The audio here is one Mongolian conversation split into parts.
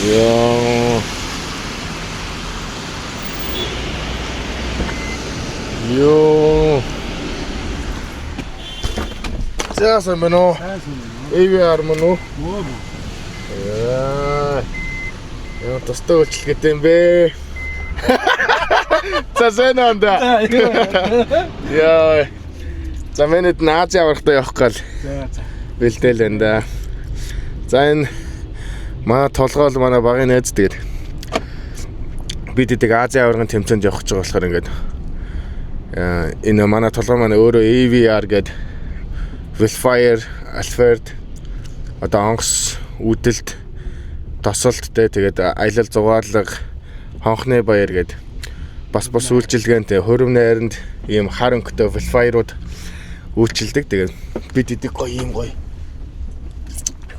Яа. Йоо. За, сайн байна уу? AVR мөн үү? Яа. Яа, тустай үйлчлэгээтэй юм бэ? За, сайн уу да. Яа. За, манайд нь Ази аврахтаа явах гал За за. бэлдээл байна да. За, энэ манай толгоол манай багын найз, тэгээд бид эдэг Азийн аваргын тэмцээнд явах гэж байгаа болохоор ингээд энэ манай толгой маань өөрөө AVR гээд Vellfire, Alphard одоо онгоц үүдэлт тосолт те, тэгээд аялал зугаалга, хонхны баяр гээд бас бус үйлчилгээнтэй хурим найранд ийм хар өнгөтэй Vellfire-ууд үйлчилдэг. Тэгээд бид эдэг гоё ийм гоё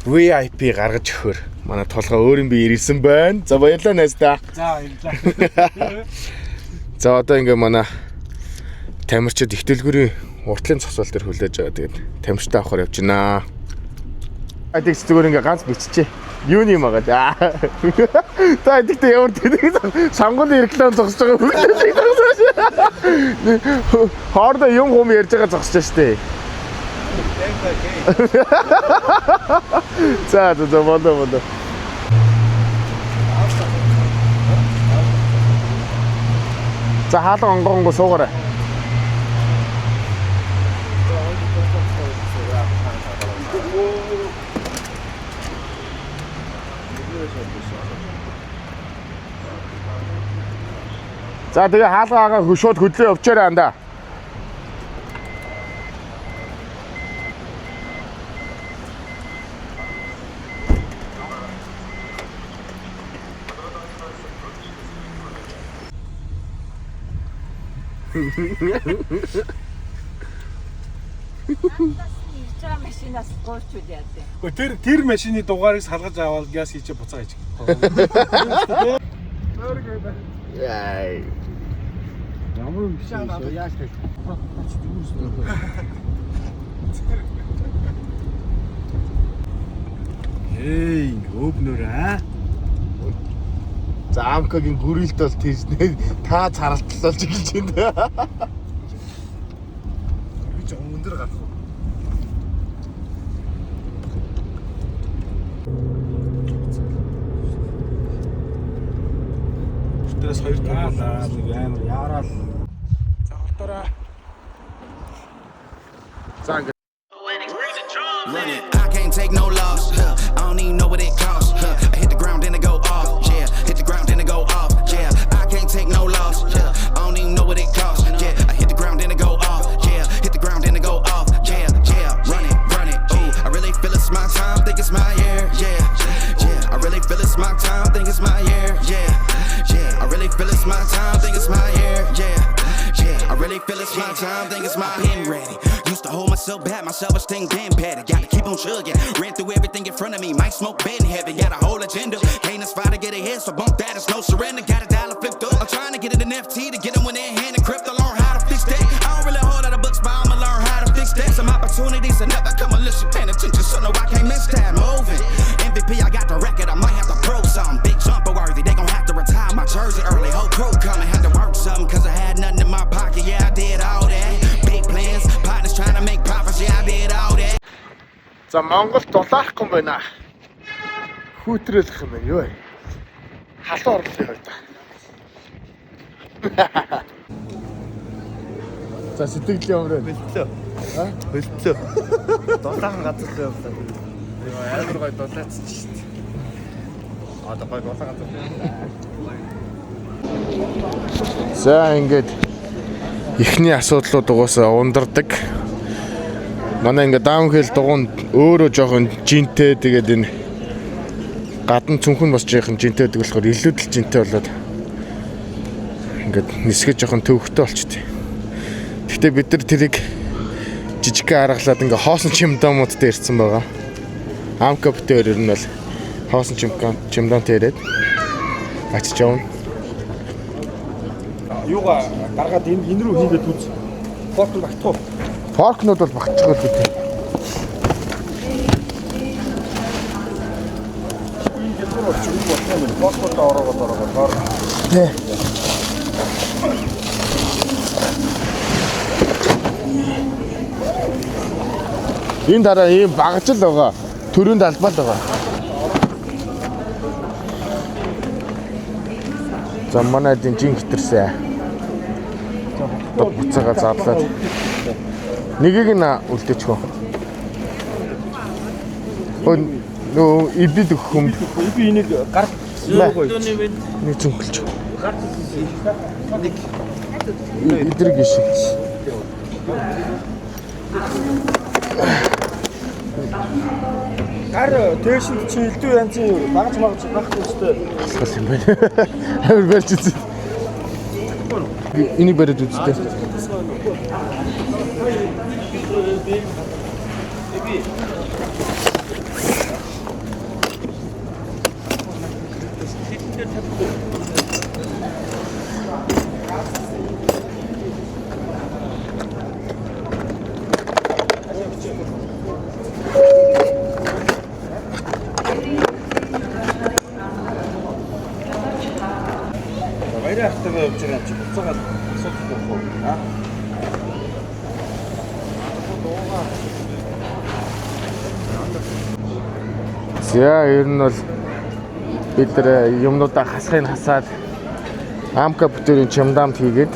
VIP гаргаж өгөхөр манай толгой өөрийн бие ирсэн байна. За, баярлалаа, найздаа. За, баярлалаа. За, одоо ингээ манай тамирчид их дэлгүүрийн уртлын зогсоол дээр хүлээж байгаа. Тэгээд тамирчтай авахар явж байна. А тэгс зүгээр ингээ ганц биччихэ. Юу юм байгаа даа. Та тэгтээ ямар тэгдэг сонгуулийн реклам зогсож байгаа хүн шиг зогсож. Хоордоо юм хум ярьж байгаа зогсож штэ. За за за, болоо болоо. За, хаалга онгоонго суугаарай. За, тэгээ хаалга агаа хөшөөд хөдлөө явчаарай андаа. Надаас нь ирж байгаа машинаас гуйчуд яасан. Гэхдээ тэр машины дугаарыг салгаж аваад газ хийчээ буцаа хийж. Яй. Ямар юм биш надад яаж тэг. Эй, өөбнөр аа. За, Амкагийн гүрэлт бол тийш нэ та царалтлал болж эхэлж байна. Би ч өндөр гарах уу? Тэрээс хоёр тавуулаа нэг амар яараал. За, холдоорой. За, ингэ Run it. I can't take no loss. Huh. I don't even know what it costs. Huh. I hit the ground then it go off. Yeah, hit the ground then it go off. Yeah, I can't take no loss. Yeah, I don't even know what it costs. Yeah, I hit the ground then it go off. Yeah, hit the ground then it go off. Yeah, run it, run it. Ooh, I really feel it's my time. Think it's my year. Yeah, I really feel it's my time. Think it's my year. Yeah, I really feel it's my time. Think it's my year. Yeah, I really feel it's my time. Think it's my pen ready. Used to hold myself back, my self-esteem damn petty. Gotta keep on chugging. Ran through everything in front of me. Might smoke bed in heaven. Got a whole agenda. Can't aspire to get ahead, so bump that. It's no surrender. Got a dollar flipped up. I'm trying to get it an FT to get them when they're hand and crypto. Learn how to fix that. I don't really hold out of books, but I'ma learn how to fix that. Some opportunities that never come unless you paying attention. So no, I can't miss that. Moving. MVP, I got the record. I might have to prove something. Big jumper worthy. They gon' have to retire my jersey early. Whole crew coming. Had to work something, cause I had nothing in my pocket. Yeah, I did all that. Big plans. Partners trying to make profits. Yeah, I did all that. За, Монгол дулаахгүй юм байна. Хүүтрэлэх юм байна юу вэ? Халуун орлогын хувьд. За, сэтгэл ямар вэ? Хөлтлөө. Хөлтлөө. Дулаахан газар руу явлаа. Амар гой дулаацсан шүү дээ. Одоо гой дулаан газар. За, ингээд эхний асуудлууд угаасаа ундардаг. Манай ингээд downhill дугуй нь өөрөө жоохон жинтэй, тэгээд энэ гадна цүнхэн бас жоохон жинтэй байдаг болохоор илүү л жинтэй болоод ингээд нисгэж жоохон төвөгтэй болчихдээ. Гэхдээ бид нар тэрийг жижигхэн аргалаад ингээ хоосон чемодануудтай ирсэн байгаа. Амка битээр ер нь бол хоосон чемодантай ирээд очиж явна. Юугаа гаргаад энэ рүү хийгээд үз. Fork нь багтах уу? Fork нууд бол багтчих байл үү. Хялбар болчих юм болох юм байна. Паспортоо ороогоод ороогоод. Тэ. Энэ дараа ийм багаж л байгаа. Төрөнд албаа л байгаа. За манай дин жин хитэрсэн. Одоо буцаага задлаад. Нэгийг нь үлдээчихв. Өө нөө ибид өгөх юм. Би энийг гар Нэг зөнгөлж. Нэг идрэг иш. Гар дээшинд чи элдв янзын багаж магаж байхгүй өстэй. Асгал юм байна. Амар барьж үзээ. Энийг бариад үзтээ. Баярын ахтайгаа явж байгаа юм чи буцаагаад асуудал байхгүй уу? Аа. За ер нь бол бид нар юмнуудаа хасахыг хасаад амка бүтээрийн чимдамт хийгээд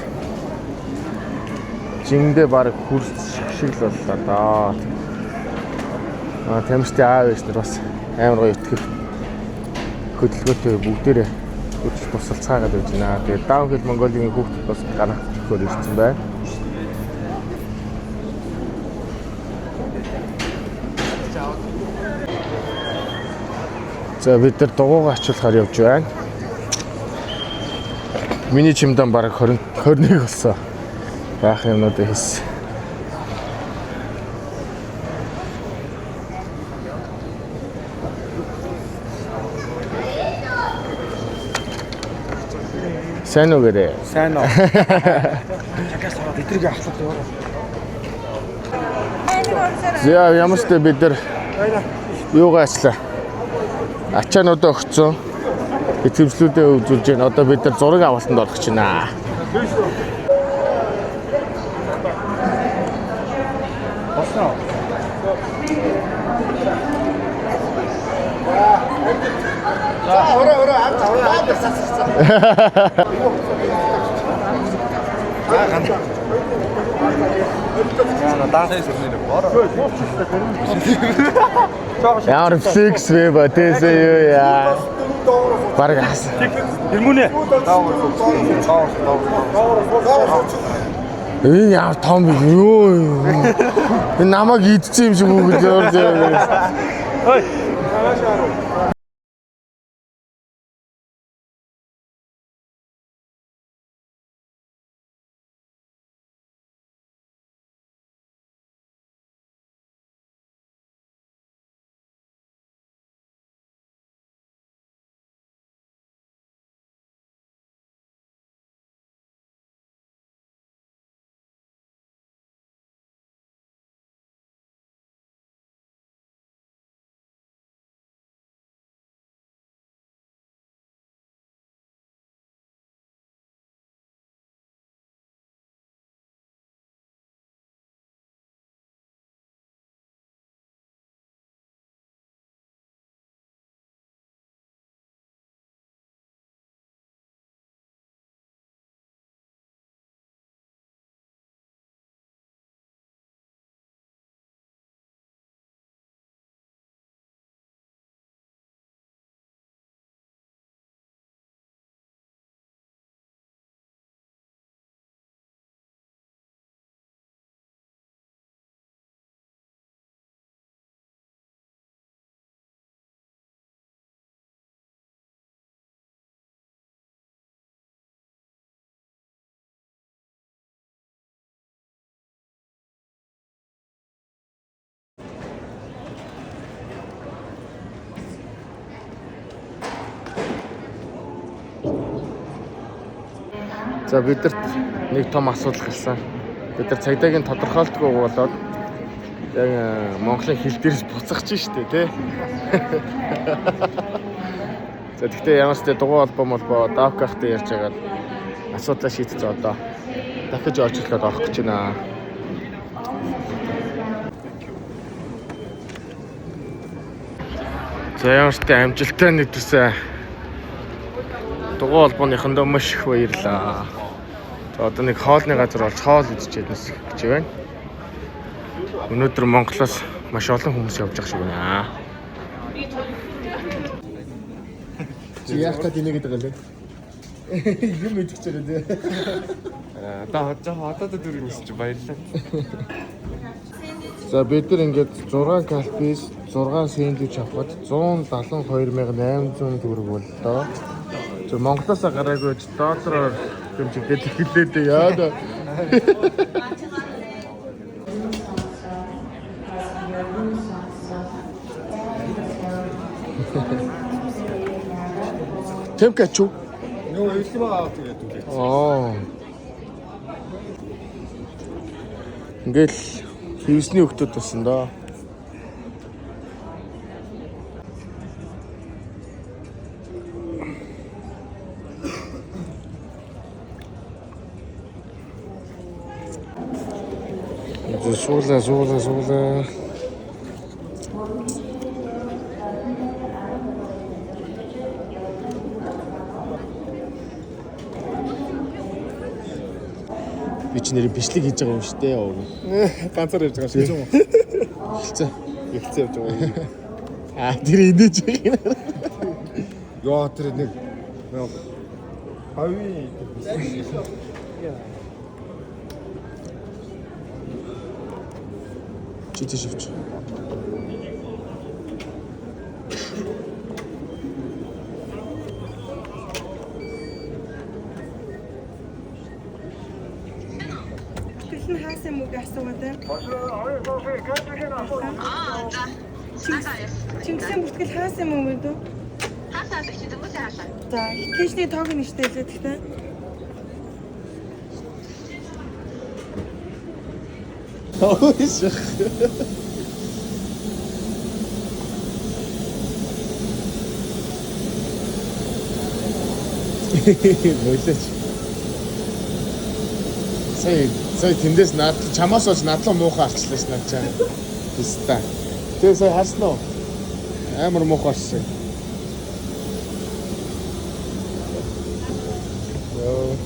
жиндээ баг хурц шиг л боллоо доо. А тамирчдын аав ээж нар бас амар гоё итгэх хөдөлгөөтэй бүгдээрээ хөдөл тусалцгаагаад байж байна. Тэгээд Downhill Mongolia-гийн хүүхдүүд бас гарах өгөхөөр ирсэн байна. За бид нар дугуугаа ачуулахаар явж байна. Миний чимдан бараг 20 21 болсон. Баах юмнууд хийсэн. Сайн уу гэрээ? Сайн уу. Чагаас ороод эдрийг авахлаа яваа. За ямар ч тэ бид нар юугаа ачлаа. Ачаануудаа өгцөн. Итгэмжлүүдээ үзүүлж байна. Одоо бид нар зураг авалтанд орох гэж байна. Болсон. Ямар флекс вэ ба тэсэ юу яа. Бараг хас. Хэрмүнэ. Энэ ямар том бэ? Юу юм? Энэ намайг идсэн юм шиг үгүй л өөр. Ой. За бидэрт нэг том асуудал гарсан. Бид нар цагдаагийн тодорхойлтгүй болоод яг Монголын хил дээрс буцах чинь штэ тий. За тэгтээ ямар ч тэ дугуй холбоо молбоо даавкахтай ярьж байгаад асуудлаа шийдсэн одоо. Дахиж очлоод орох гэж байна. За ямар ч тэ амжилттай нэгдсэн. Дугуй холбооныхондоо маш их баярлаа. За одоо нэг хоолны газар олж хоол идчихээд нисэх гэж байна. Өнөөдөр Монголоос маш олон хүмүүс явж байгаа шиг байна. Чи яах гээд инээ гэдэг гэлээ. Юм идэх гэж байгаа тий. Одоо жоохон одоодоо дүр юмс чи баярлалаа. За бид нар ингээд 6 калпис 6 сэндвич авахад 172,800 төгрөг боллоо. За Монголоос гараагүй ч доллараар хэмжигдээд эхэллээ дээ яа да. Тэмкачу. Нөгөө хэлбэг аваад тэгээд үлээ. Аа. Ингээл хевсний хөлтөд болсон доо. Зэ суула суула суула. Би чи нэр бичлэг хийж байгаа юм шүү дээ. Ганцаар явж байгаа шиг юм уу? Хэлцээ. Эхэлсэн явж байгаа юм. Аа тэр инээж байгаа юм. Йоо тэр нэг хавийн Чи тийш явчих. Тэгэл нь хаасан юм уу гэж асуугаад байна. Чингисийн бүртгэл хаасан юм уу гэдэг? Хаасаа л чи дөнгөсөө хаалаа. За, хитгэжний тоог нь штэ лээ тэгтээ. Өөш. Мөлөөч. Сая сая тэндээс над чамаас болж надлаа муухай арчлаа ш над чам. Тэста. Тэгээ сая харсан уу? Амар муухай арчсан. Йоо.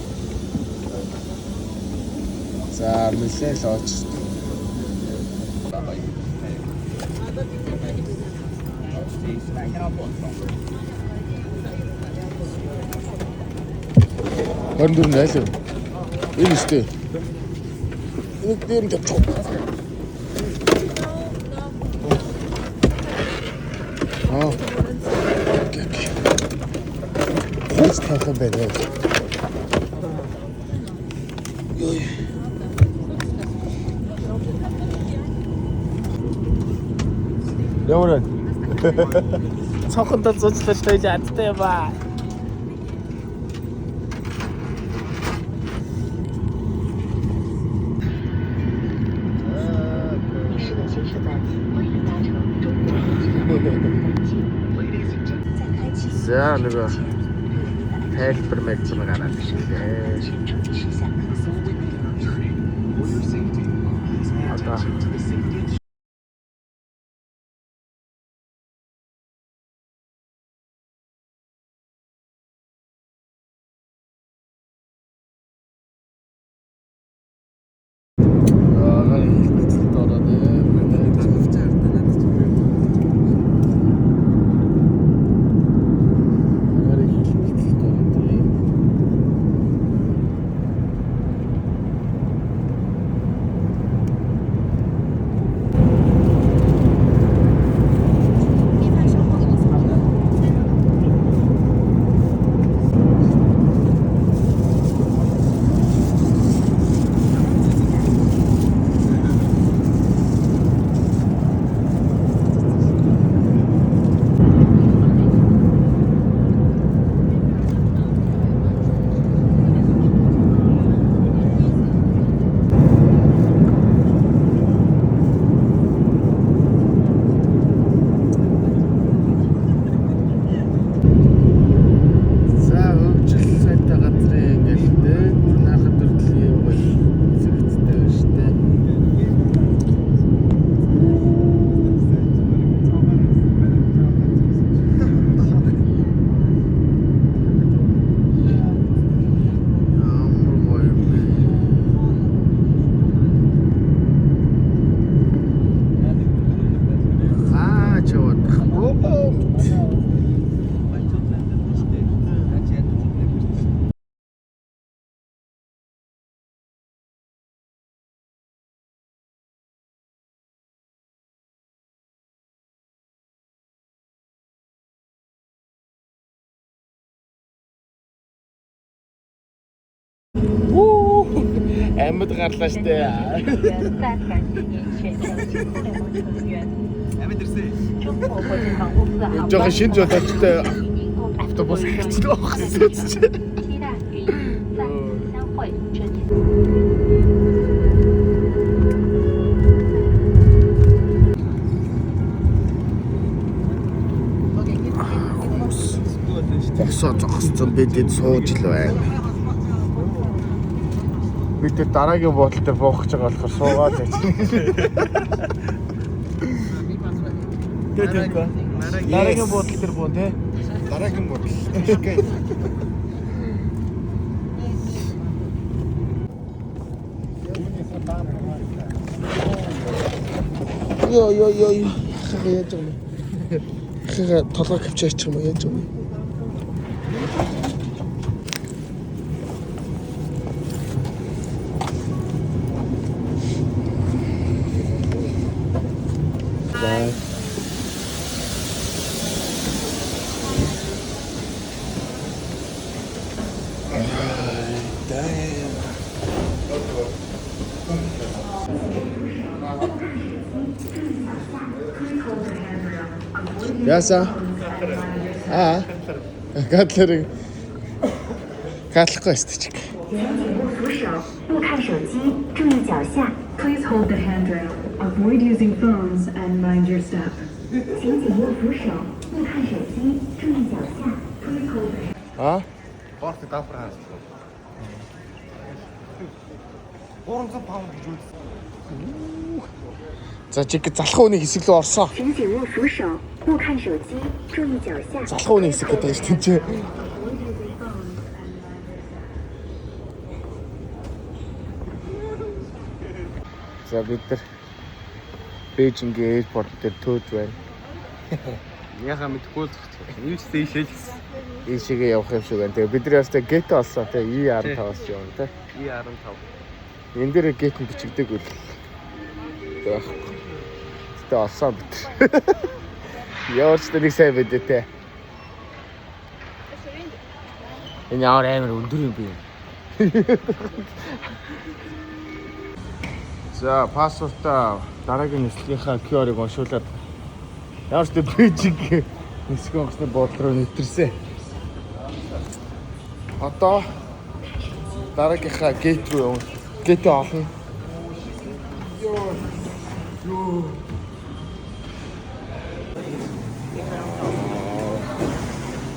За, нэлээд л очсон. Хорин айл юм. Энэ үстэй. Энийг дээр нь тавьчих. Аа. Окей, окей. Хөөс тавих юм байна. Йой. Ямар вэ? Цонхон дол зуучлал тойлоо адтай юм аа. За нөгөө тайлбар мэлцэн гараад ирлээ. Одоо Аа, хэлбэлцэлд ороод Агаар хэлбэлцэлд ороод. Амьд гарлаа штэ. 再感谢您选择星空联盟成员。 Амьд ирсэн. 中国国际航空公司的航 Жохон 班 шинж болоочтой 提您购买 автобус хэвчээ авах гэсэн. 期待与您再次相会，祝您。 Босоо зогссон бид энд сууж л байна. Бид тэр дараагийн буудлын дээр буух гэж байгаа болохоор суугаад байж. Тэ тэ. Дараагийн буудлын дээр буун тэ. Дараагийн бодол. Йоо ёо ёо ёо. Хага яаж байгаа юм бэ? Хага толгой кавчаачих юм уу яаж байгаа юм бэ? Bye. Яаса? Аа. Гатлер. Гатлахгүй өстэй чиг. 扶手，勿看手机，注意脚下， Please hold the handrail, avoid using phones, and mind your step. 请紧握扶手，勿看手机，注意脚下。Please hold the Аа? Борт дафр хаас. 300 паунд гэж үзсэн. За чиг залхуу үний хэсэг рүү орсон. 请紧握扶手，勿看手机，注意脚下。 Залхуу үний хэсэг гэдэг чинь тийм. За бид нар Бээжингийн аэропорт дээр төөж байна. Яхаа мэдхгүй зогссон. Юу ч дээшээ л гэсэн. Ийшээгээ явах юм шиг байна. Тэгээ бид нар ястай гет олсон те E15-аас явна те. E15. Энэ дээр гет нь бичигдэг үл. Байхгүй. Гэтэ олсон бид. Ямар ч нэг сайн мэдээ те. Энэ ямар амар өндөр юм бэ? За паспортаа дараагийн нислэгийнхаа QR-ыг уншуулад ямар ч тэ Бээжинг нисэх онгоцны буудлын руу нэвтэрсэн. Одоо дараагийнхаа гейт руу явна. Гейтээ олно.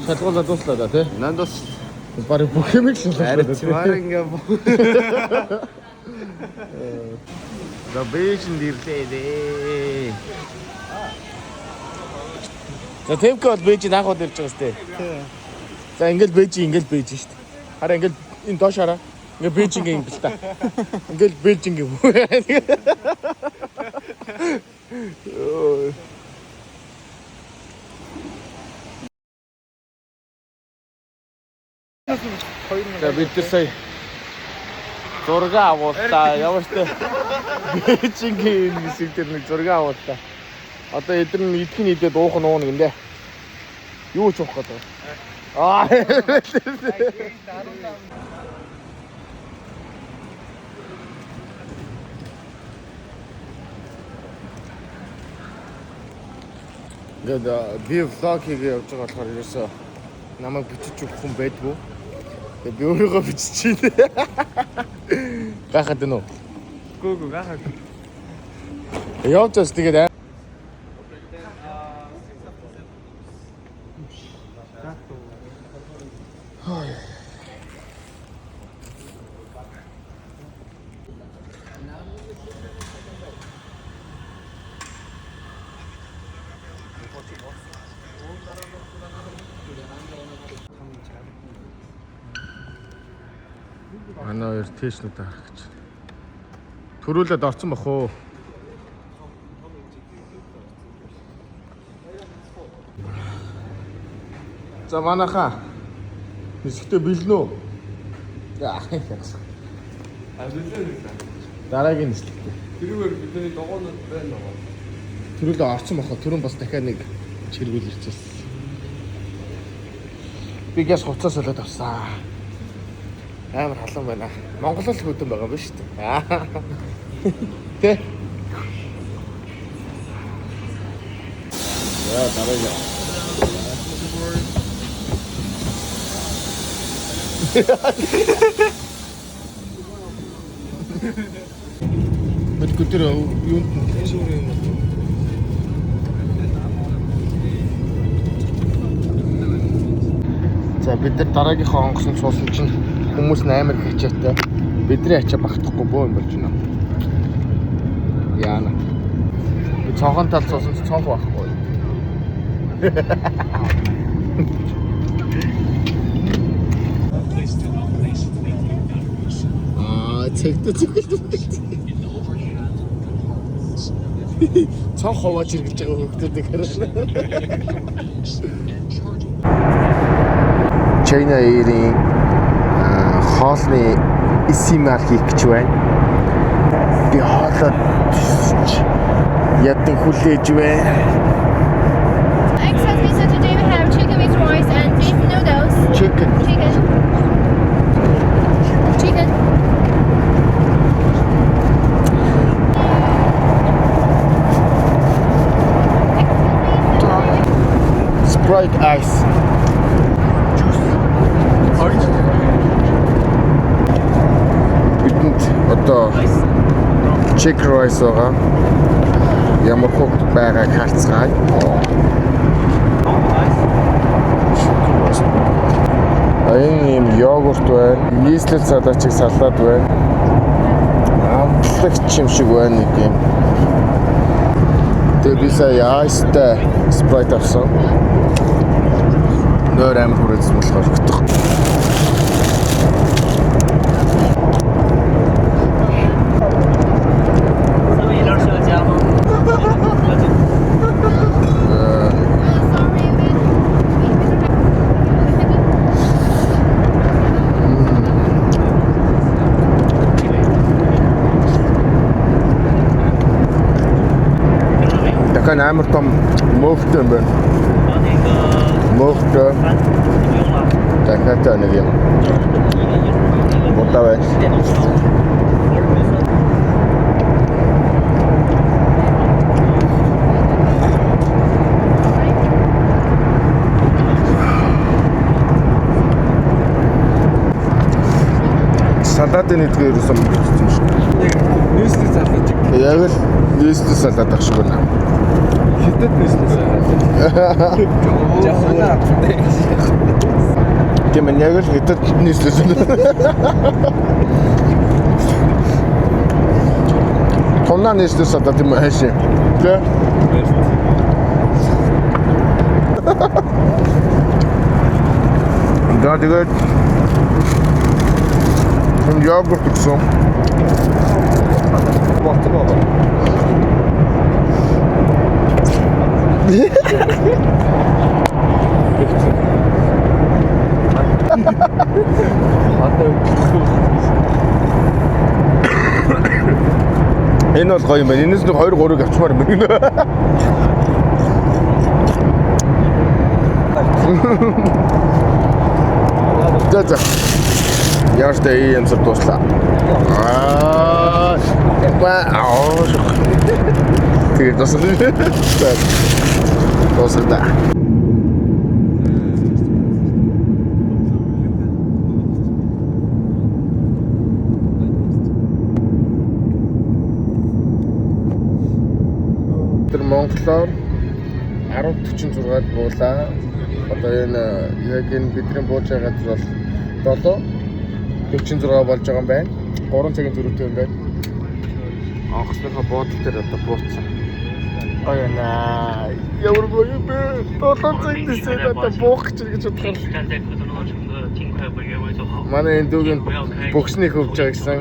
Шалгуулаад дууслаа да тий. Нандос Бараг бүх юм л шалгуулаа. арай чимаар ингээ. За Бээжинд ирлээ дээ. За Тэмкэ бол Бээжинд анх удаа ирж байгаа сте. За ингээл Бээжин ингээл Бээжин шүү дээ. Хараа ингээл энэ доош хараа. Ингээ Бээжин ингээл та. Ингээл Бээжин гэв. За бид нар сая зураг авуултаа. Ямар ч Бээжингийн энэ хэсэг дээр нэг зураг авуултаа. Одоо эдгээр нь идэх нь идээд уух нь ууна гиндэ. Юу ч уух гэдэг. Аа. Ингээд би влог хийгээ явж байгаа болохоор ерөөсөө намайг бичиж өгөх хүн байдгүй. Тэгээ би өөрийгөө бичиж байна. Гайхаад байна уу? Гүү гүү гахаа. Явж бас тэгээд Манай хоёр тэшнүүд харах гэж. Төрүүлээд орсон бах уу? За манайхаа нисэхдээ бэлнэ үү? Яа яасан. Дараагийн нислэгтэй. Тэрүүгээр бидний дугуйнууд байна уу? Төрүүлээ орсон бах уу? Түрүүн бас дахиад нэг чиргүүл ирчихсэн. Би гэс хувцас солиод авсан. Амар халуун байна. Монгол л хөдөн байгаа юм биш үү? Тэ? За дараагийн. Мэдгүй тэр юунд нь юм бол. За бид нар дараагийнхаа онгоцонд суусан чинь хүмүүс нь амар их ачаатай. Бидний ачаа багтахгүй бөө юм болж байна. Яана. Би цонхон тал суусан чинь цонх байхгүй. Аа, цэгтэ цэгтэ. Цонх хувааж иргэлж байгаа хүүхдүүдийг харна. China Air-ийн хоолны SMR хийх гэж байна. Би хоолоо төсч ядан хүлээж байна. Excuse me, so today we have chicken with rice and beef noodles. Chicken. Chicken. Chicken. Sprite ice. Juice. Бидэнд одоо chicken rice байгаа. Ямар хог байгааг харцгаая. Chicken rice. А энэ юм йогурт байна. Нийслэл салаачиг салат байна. Амтлагч юм шиг байна нэг юм. Тэгээ би сая ice-тай Sprite авсан. Нойр амар хүрээсэн болохоор хөтөх. Sorry, we Дахиад амар том мөөхтэй юм байна. Мөөхтэй. Дахиад нэг юм. Будаа байна. Салатын эдгээр ерөөсөө мөрөгдсөн юм шиг. Яг нүүсли салаад чиг. Яг л нийслэл салат ах шиг байна. Хятад нүүсли салаад. Жаахан. Тийм ээ яг л хятад нийслэл салат. Тунаа нийслэл салат юм ааши. Тэ? За тэгээд энэ йогурт гэсэн. Ботсон боо. Энэ бол гоё юм байна. Энэс нэг 2 3-ыг авчмаар юм байна. За за. Яартай ийм юмсар дууслаа. Аа. Ба аа. Тэгээд дуслаа. За. Дуслаа. Тэр Монголоор 10:46-д буулаа. Одоо энэ яг энэ бидний бууж байгаа газар бол 7:46 болж байгаа юм байна. 3 цагийн зөрүүтэй юм байна. Онгоцныхоо буудлын дээр одоо бууцсан. Гоё наа. Ямар гоё юм бэ? 7 цаг нисээд одоо буух гэж гэж бодохоор. Манай энэ дүүгийн бөгснийг хөвж байгаа гэсэн.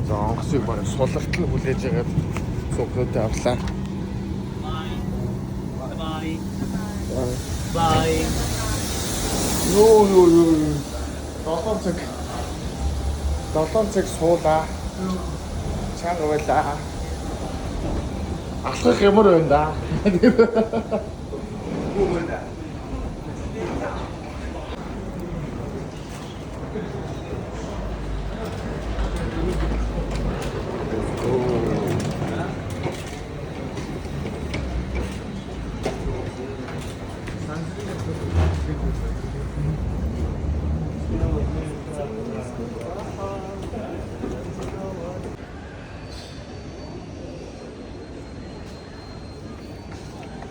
За онгоцыг бараг суларт нь хүлээж агаад цугнуудаа авлаа. Bye. Йоо ёо ёо. 7 цаг. 7 цаг суулаа. Чанга байлаа. Алхах ямар байна да?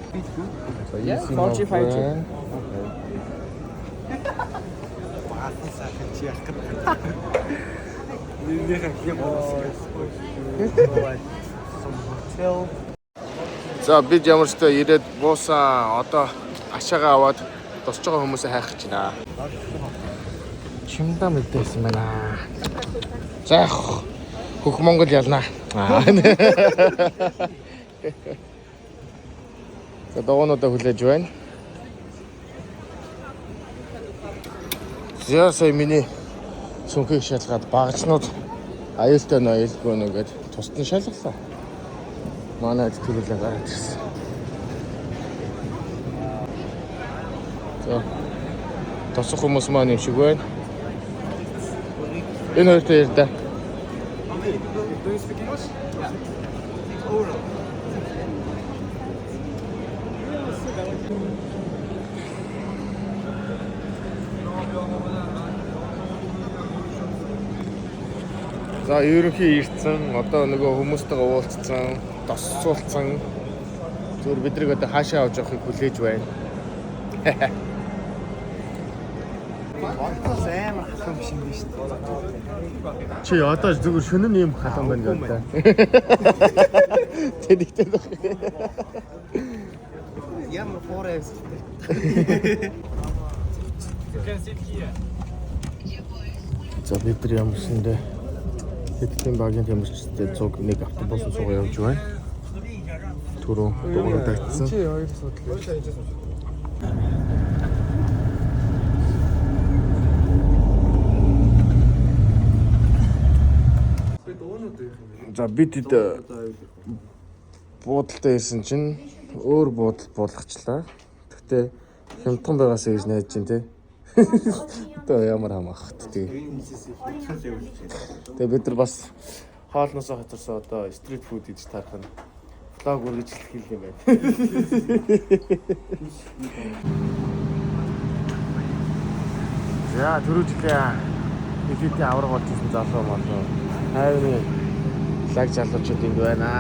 За Yeah, eSIM 4G, 5G. байна. Баасан сайхан чи яах гэдэг. Нэрнийхээ хлеб уусгасан. Some hotel. За бид ямар ч тэ ирээд буусан, одоо ачаагаа аваад тусч байгаа хүмүүсээ хайх гэж байна. Чимдаа мэдээсэн байна. За яг хөх Монгол ялнаа. Аа. За дугуйнуудаа хүлээж байна. За сая миний цүнхийг шалгаад багцнууд аюултай нөө аюулгүй нөө гэд тусад нь шалгалаа. Манай төрөлөө гараад ирсэн. За тосох хүмүүс маань юм шиг байна. Энэ хоёртой ярьдаа. Do you speak English? За ерөнхий ирсэн. Одоо нөгөө хүмүүстэйгээ уулзсан, тосцуулсан. Зүгээр бидрийг одоо хаашаа авч явахыг хүлээж байна. Монголоос амар халуун биш юм биш үү? Чи одоо зүгээр шөнө нь юм халуун байна гэдэг. Тэнэгтэй байх. Ямар хуурай авсалтай. За бид нар ямарсандээ хэдэн багийн тамирчидтай цуг нэг автобусын суугаа явж байна. Түрүү дугуйд айтсан. Чи хоёр судлаа. За бид хэд буудалтай ирсэн чинь өөр буудал буулгачлаа. Тэгтээ хямдхан байгаасаа гэж найдаж чинь те. Одоо ямар хамаах вэ? Тэгээ бид нар бас хоолноосоо хоцорсон, одоо street food гэж тарах нь vlog үргэлжлэх юм байна. За түрүү жилийн элитийн авраг болж исэн залуу малуу. Хайрны лаг залуучууд энд байна.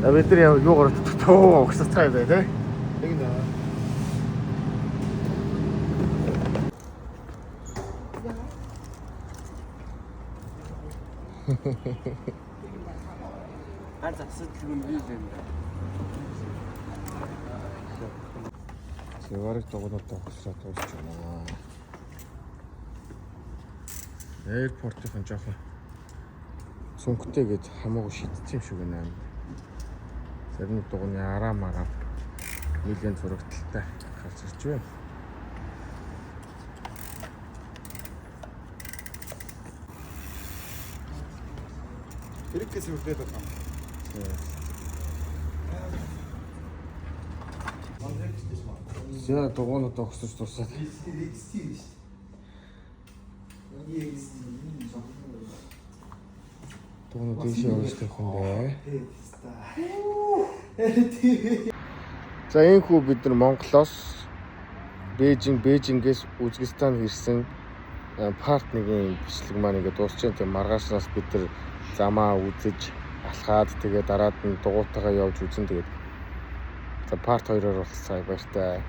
За бид нар юу гарах туу угсацгаа юм байна те. Яг нэ. Ганц асуудалгүй нь би л юм байна. Зэварэг дугуйнуудаа хосроо дуусч байна. Airport-ийн жоохон цүнхтэй гэж хамаагүй шидсэн юм шиг байна. Зарим дугуйны араа мараа нэлээд зурагталтай гарч ирж байна. Хэрэгээс үрдээд байгаа юм. За дугуйнуудаа хосож дуусаад. Дугуйнууд ийшээ явж тавих юм бэ. За энэхүү бид нар Монголоос Бээжин, Бээжингээс Үзбекистан ирсэн part 1-ийн бичлэг маань ингээд дуусч байна. Тэгээ маргаашнаас бид нар замаа үзэж алхаад тэгээ дараад нь дугуйтайгаа явж үзэн тэгээд за part 2-оор уулзцаая, баяртай.